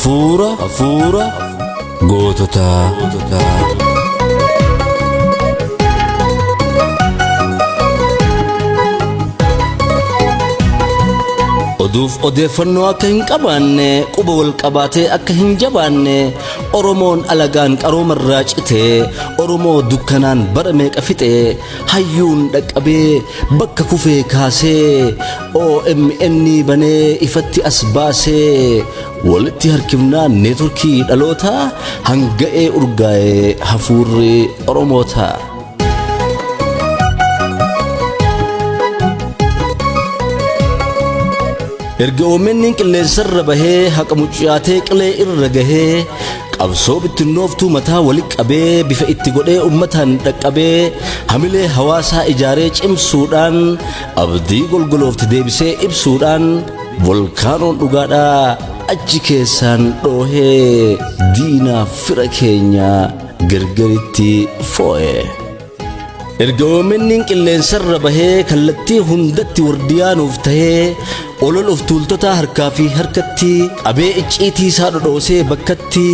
Hafuura hafuura goototaa. Oduuf odeeffannoo akka hin qabaanne, quba wal qabaatee akka hin jabaanne, Oromoon alagaan qaroomarraa citee, Oromoo dukkanaan bara meeqa fixee, hayyuun dhaqqabee bakka kufee kaasee, OMN banee ifatti as baasee, walitti harkifnaan neetworkii dhalootaa hanga'ee urgaa'ee hafuurri Oromootaa. Erga OMN qilleensarra bahee haqa muccaatee qilee irra gahee qabsoo bittinnooftuu mataa wali qabee bifa itti godhee uummataan dhaqqabee hamilee hawaasaa ijaaree cimsuudhaan abdii golgoloofte deebisee ibsuudhaan volkaanoon dhugaadhaa achi keessaan dhoohee diinaaf fira keenya gargaritti foo'e. Erga OMN qilleensarra bahee kallattii hundatti wardiyaanuuf tahee olol of tuultotaa harkaa fi harkatti qabee icciitii isaa dhodhoosee bakkatti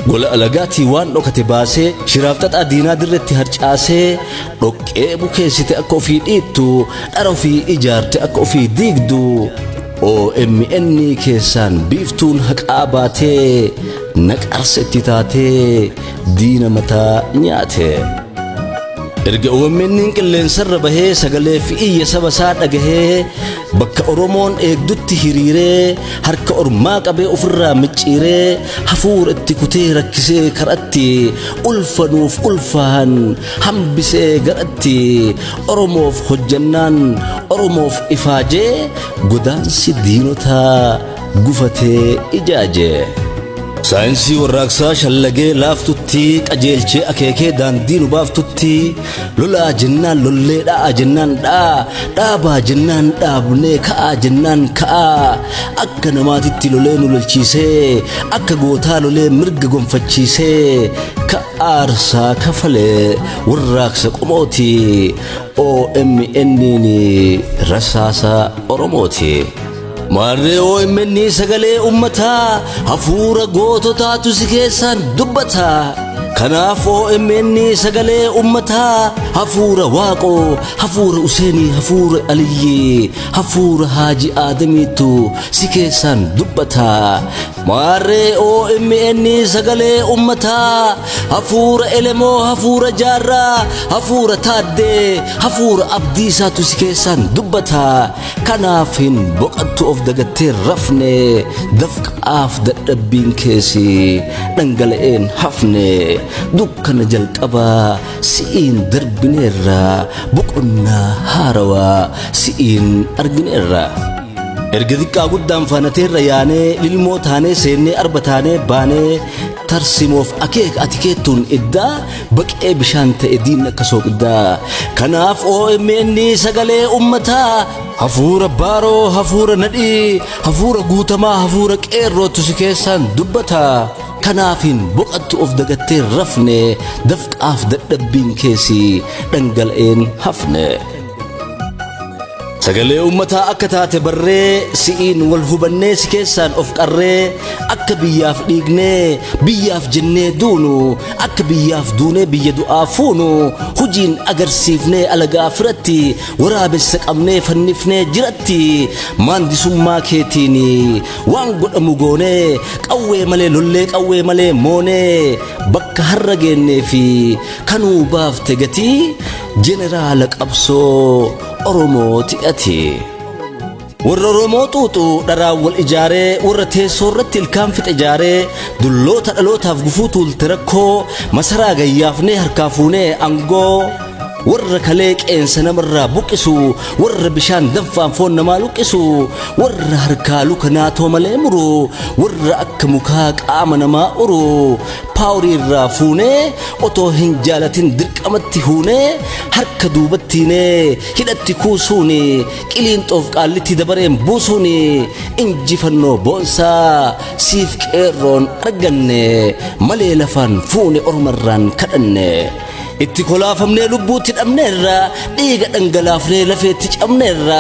gola alagaatii waan dhokate baasee shiraaf xaxaa diinaa dirretti harcaasee dhoqqee bukeessite akka ofii dhiittu dhara ofii ijaarte akka ofii diigdu OMN keessaan biiftuun haqaa baatee naqarsa itti taatee diina mataa nyaate. Erga OMN qilleensarra bahee sagalee fi iyya saba isaa dhagahee bakka Oromoon eegdutti hiriiree harka ormaa qabee ofirraa micciiree hafuura itti kutee rakkisee karatti ulfanuuf ulfaahan hambisee garatti Oromoof hojjannaan Oromoof ifaajee godaansi diinotaa gufatee ijaaje. Saayinsii warraaqsaa shallagee laaftutti qajeelchee akeekee daandii nu baaftutti lolaa jennaan lollee dha'aa jennaan dha'aa dhaabaa jennaan dhaabnee ka'aa jennaan ka'aa akka namaatitti lolee nu lolchiisee akka gootaa lolee mirga gonfachiisee ka aarsaa kafalee warraaqsa qomooti OMN rasaasa Oromooti. Maarree OMN sagalee uummataa hafuura goototaatu si keessaan dubbata. Kanaaf OMN sagalee uummataa hafuura Waaqoo, hafuura Useenii, hafuura Aliyyii, hafuura Haaji Aadamiitu si keessaan dubbata. Maarree OMN sagalee uummataa hafuura Elemoo, hafuura Jaarraa, hafuura Taaddee, hafuura Abdiisaatu si keessaan dubbata. Kanaaf hin boqattu of dagattee rafne dafqaaf dadhabbiin keessi dhangala'een hafne dukkana jalqabaa si'iin darbineerra boqonnaa haarawaa si'iin argineerra. Erga xiqqaa guddaan faanateerra yaanee lilmoo taanee seennee arba taanee baanee tarsimoof akeeka ati keettuun iddaa baqee bishaan ta'e diinni akka sooqiddaa. Kanaaf OMN sagalee uummataa hafuura baaroo hafuura nadhii hafuura guutamaa hafuura qeerrootu si keessaan dubbata. Kanaaf hin boqattu of dagattee rafne dafqaaf dadhabbiin keessi dhangala'een hafne. Sagalee uummataa akka taate barree si'iin wal hubannee si keessaan of qarree akka biyyaaf dhiignee biyyaaf jennee duunu akka biyyaaf duunee biyya du'aa fuunu hujiin agarsiifnee alagaa firatti waraabessa qabnee fannifnee jiratti maandisummaa keetiin waan godhamu goonee qawwee malee lollee qawwee malee moonee bakka har'a geennee fi kanuu baafte gatii jeneraala qabsoo Oromooti ati. Warra Oromoo xuuxu dharaan wal ijaaree warra teessoo irratti ilkaan fixe ijaaree dulloota dhalootaaf gufuu tuulte rakkoo masaraa gayyaafnee harkaa fuunee aangoo warra kalee qeensa namarraa buqqisu warra bishaan danfaan foon namaa luqqisu warra harkaa luka naatoo malee muru warra akka mukaa qaama namaa uru paaworii irraa fuunee otoo hin jaalatin dirqamatti huunee harka duubattiinee hidhatti kuusuuni qiliinxoof qaallitti dabareen buusuuni injifannoo boonsaa siif qeerroon arganne malee lafaan fuune ormarraan kadhanne. Itti kolaafamnee lubbuutti dhabneerra dhiiga dhangalaafnee lafeetti cabneerra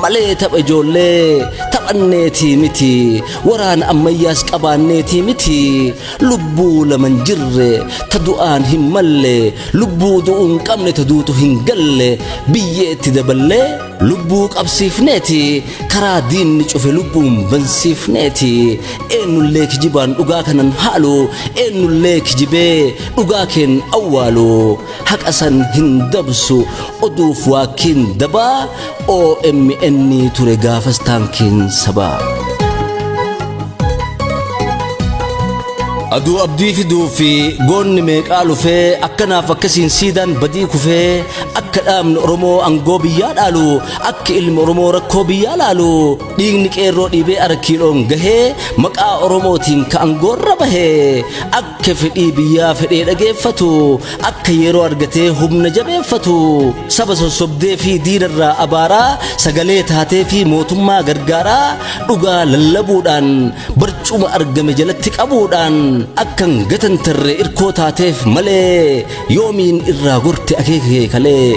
malee tapha ijoollee tapha Qoranneetii miti, waraana ammayyaas qabaanneetii miti. Lubbuu laman jirre ta du'aan hin malle, lubbuu du'uu hin qabne ta duutu hin galle biyyeetti daballee lubbuu qabsiifneeti, karaa diinni cufe lubbuun bansiifneeti. Eenyullee kijibaan dhugaa kanan haalu, eenyullee kijibee dhugaa keen awwaalu, haqa san hin dabsu oduuf waakkiin dabaa. OMN ture gaafas taankiin sabaa. Aduu abdii fiduu fi goonni meeqaa lufee, akkanaaf akkasiin siidaan badii kufee, akka dhaabni Oromoo aangoo biyyaa dhaalu, akka ilmi Oromoo rakkoo biyyaa laalu, dhiigni qeerroo dhiibee arkiidhoon gahee, maqaa Oromootiin ka aangoorra bahee, akka fedhii biyyaa fedhee dhageeffatu, akka yeroo argatee humna jabeeffatu, saba sossobdee fi diinarraa abaaraa, sagalee taatee fi mootummaa gargaaraa, dhugaa lallabuudhaan barcuma argame jalatti qabuudhaan akkan gatantarre irkoo taateef malee yoomiin irraa gorte akeeka kee kalee.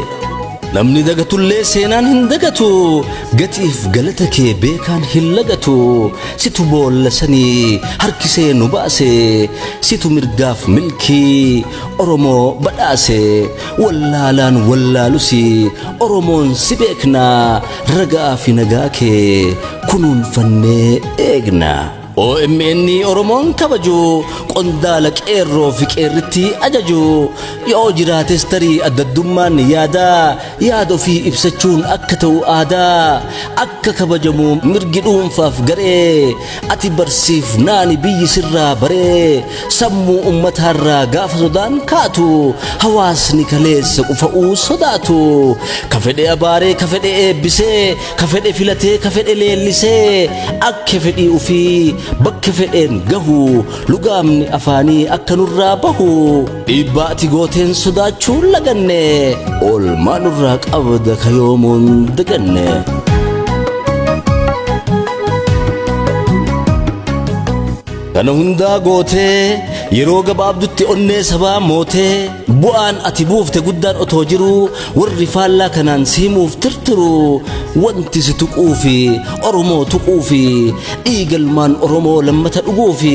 Namni dagatullee seenaan hin dagatu, gatiif galata kee beekaan hin lagatu. Situ boolla sanii harkisee nu baase, situ mirgaaf milkii Oromoo badhaase. Wallaalaan wallaalusi Oromoon si beekna, ragaa fi nagaa kee kunuunfannee eegna. OMN Oromoon kabaju, qondaala qeerroo fi qeerritti ajaju, yoo jiraates tarii addaddummaan yaadaa, yaada ofii ibsachuun akka ta'u aadaa, akka kabajamu mirgi dhuunfaaf garee, ati barsiif naani biyyi sirraa baree, sammuu ummataarraa gaafa sodaan kaatu, hawaasni kaleessa qufa'uu sodaatu, ka fedhe abaaree, ka fedhe eebbisee, ka fedhe filatee, ka fedhe leellisee, akka fedhii ofii bakka fedheen gahu, lugaamni afaanii akka nurraa bahu, dhiibbaa ati gooteen sodaachuu laganne, oolmaa nurraa qabda ka yoomuun daganne. Kana hundaa gootee yeroo gabaabdutti onnee sabaa mootee, bu'aan ati buufte guddaan otoo jiruu, warri faallaa kanaan si himuuf tirtiru, wanti si tuquu fi Oromoo tuquu fi dhiigalmaan Oromoo lammata dhuguu fi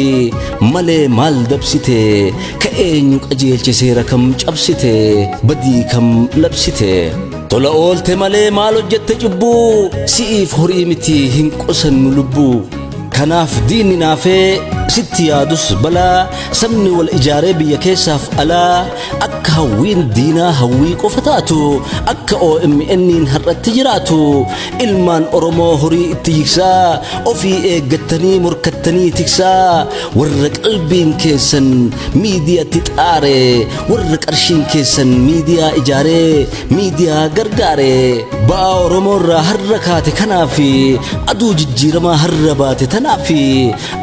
malee maal dabsite, ka eenyu qajeelche, seera kam cabsite, badii kam labsite? Tola oolte malee maal hojjette cubbuu? Si'iif horii miti hin qusannu lubbuu. Kanaaf diinni naafee sitti yaadus balaa, sabni wal ijaaree biyya keessaaf alaa, akka hawwiin diinaa hawwii qofa taatu, akka OMN'n har'atti jiraatu, ilmaan Oromoo horii itti jigsaa, ofii eeggattanii morkattanii tiksaa, warra qalbiin keessan miidiyaatti xaare, warra qarshiin keessan miidiyaa ijaaree miidiyaa gargaare, ba'aa Oromoo irraa har'a kaate kanaaf, aduu jijjiiramaa har'a baate tanaaf,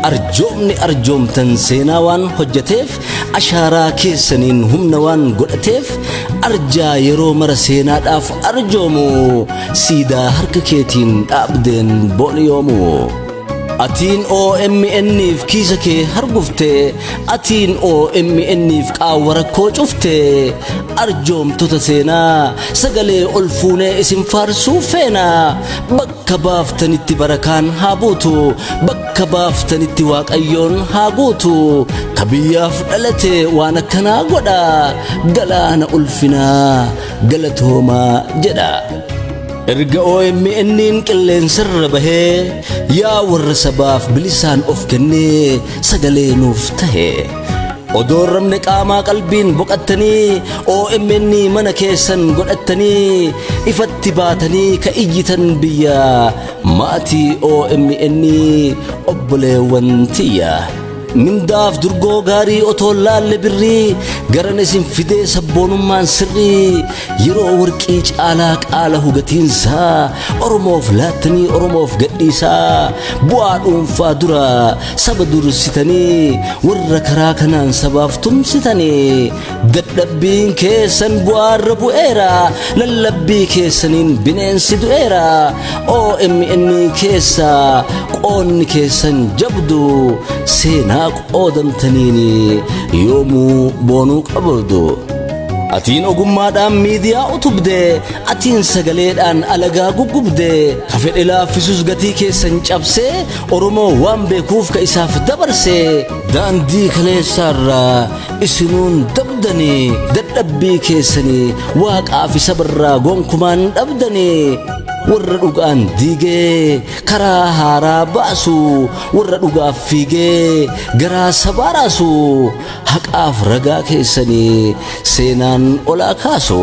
arjoomni arjoomtan seenaa waan hojjeteef, ashaaraa keessaniin humna waan godhateef, arjaa yeroo mara seenaadhaaf arjoomu, siidaa harka keetiin dhaabdeen booniyoomu. Atiin OMN'if kiisa kee hargufte, atiin OMN'if qaawwa rakkoo cufte, arjoomtota seenaa sagalee ol fuunee isin faarsuu feena. Bakka baaftanitti barakaan haa buutu, bakka baaftanitti Waaqayyoon haa guutu. Ka biyyaaf dhalate waan akkanaa godha, galaana ulfinaa galatoomaa jedha. Erga OMN'n qilleensarra bahee, yaa warra sabaaf bilisaan of kennee sagalee nuuf tahe, odoo ramne qaamaa qalbiin boqattanii, OMN mana keessan godhattanii, ifatti baatanii ka iyyitan biyya, maatii OMN obboleewwan tiyya. Mindaaf durgoo gaarii otoo laalle birrii, garan isin fidee sabboonummaan sirrii, yeroo warqii caalaa qaala hugatiinsaa, Oromoof laattanii Oromoof gadhiisaa, bu'aa dhuunfaa dura saba dursitanii, warra karaa kanaan sabaaf tumsitanii, dadhabbiin keessan bu'aarra bu'eera, lallabbii keessaniin bineensi du'eera. OMN keessa qoonni keessan jabdu, seenaa qoodamtaniin yoomuu boonuu qabdu. Atiin ogummaadhaan miidiyaa utubde, atiin sagaleedhaan alagaa guggubde, ka fedhe laaffisus gatii keessan cabsee, Oromoo waan beekuuf ka isaaf dabarse, daandii kaleessaarraa isinuun dabdanii, dadhabbii keessanii waaqaa fi sabarraa gonkumaan dhabdanii, warra dhugaan diigee karaa haaraa baasu, warra dhugaaf fiigee garaa sabaa raasu, haqaaf ragaa keessanii seenaan olaa kaasu.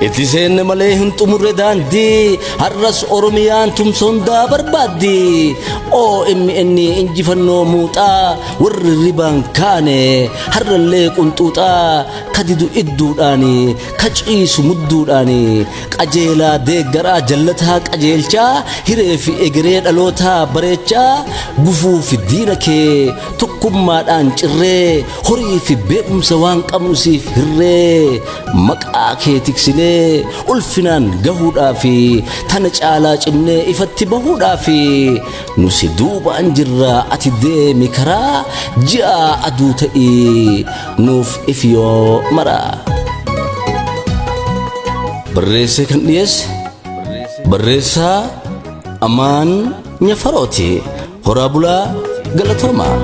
Itti seenne malee hin xumurre daandii, har'as Oromiyaan tumsa hundaa barbaaddi. OMN injifannoo muuxaa, warri ribaan kaane har'allee qunxuuxaa, kadidu idduudhaani, ka ciisu mudduudhaani, qajeelaa deeggaraa jallataa qajeelchaa, hiree fi egeree dhalootaa bareechaa, gufuu fi diina kee tokkummaadhaan cirree, horii fi beekumsa waan qabnu siif hirree, maqaa kee tiksinee ulfinaan gahuudhaa fi tana caalaa cimnee ifatti bahuudhaa fi nu si duubaan jirra, ati deemi karaa ji'a aduu ta'ii nuuf ifiyoo maraa. Barreessee kan dhiyeesse barreessaa Amaan Nyafarooti. Horaa bulaa, galatoomaa.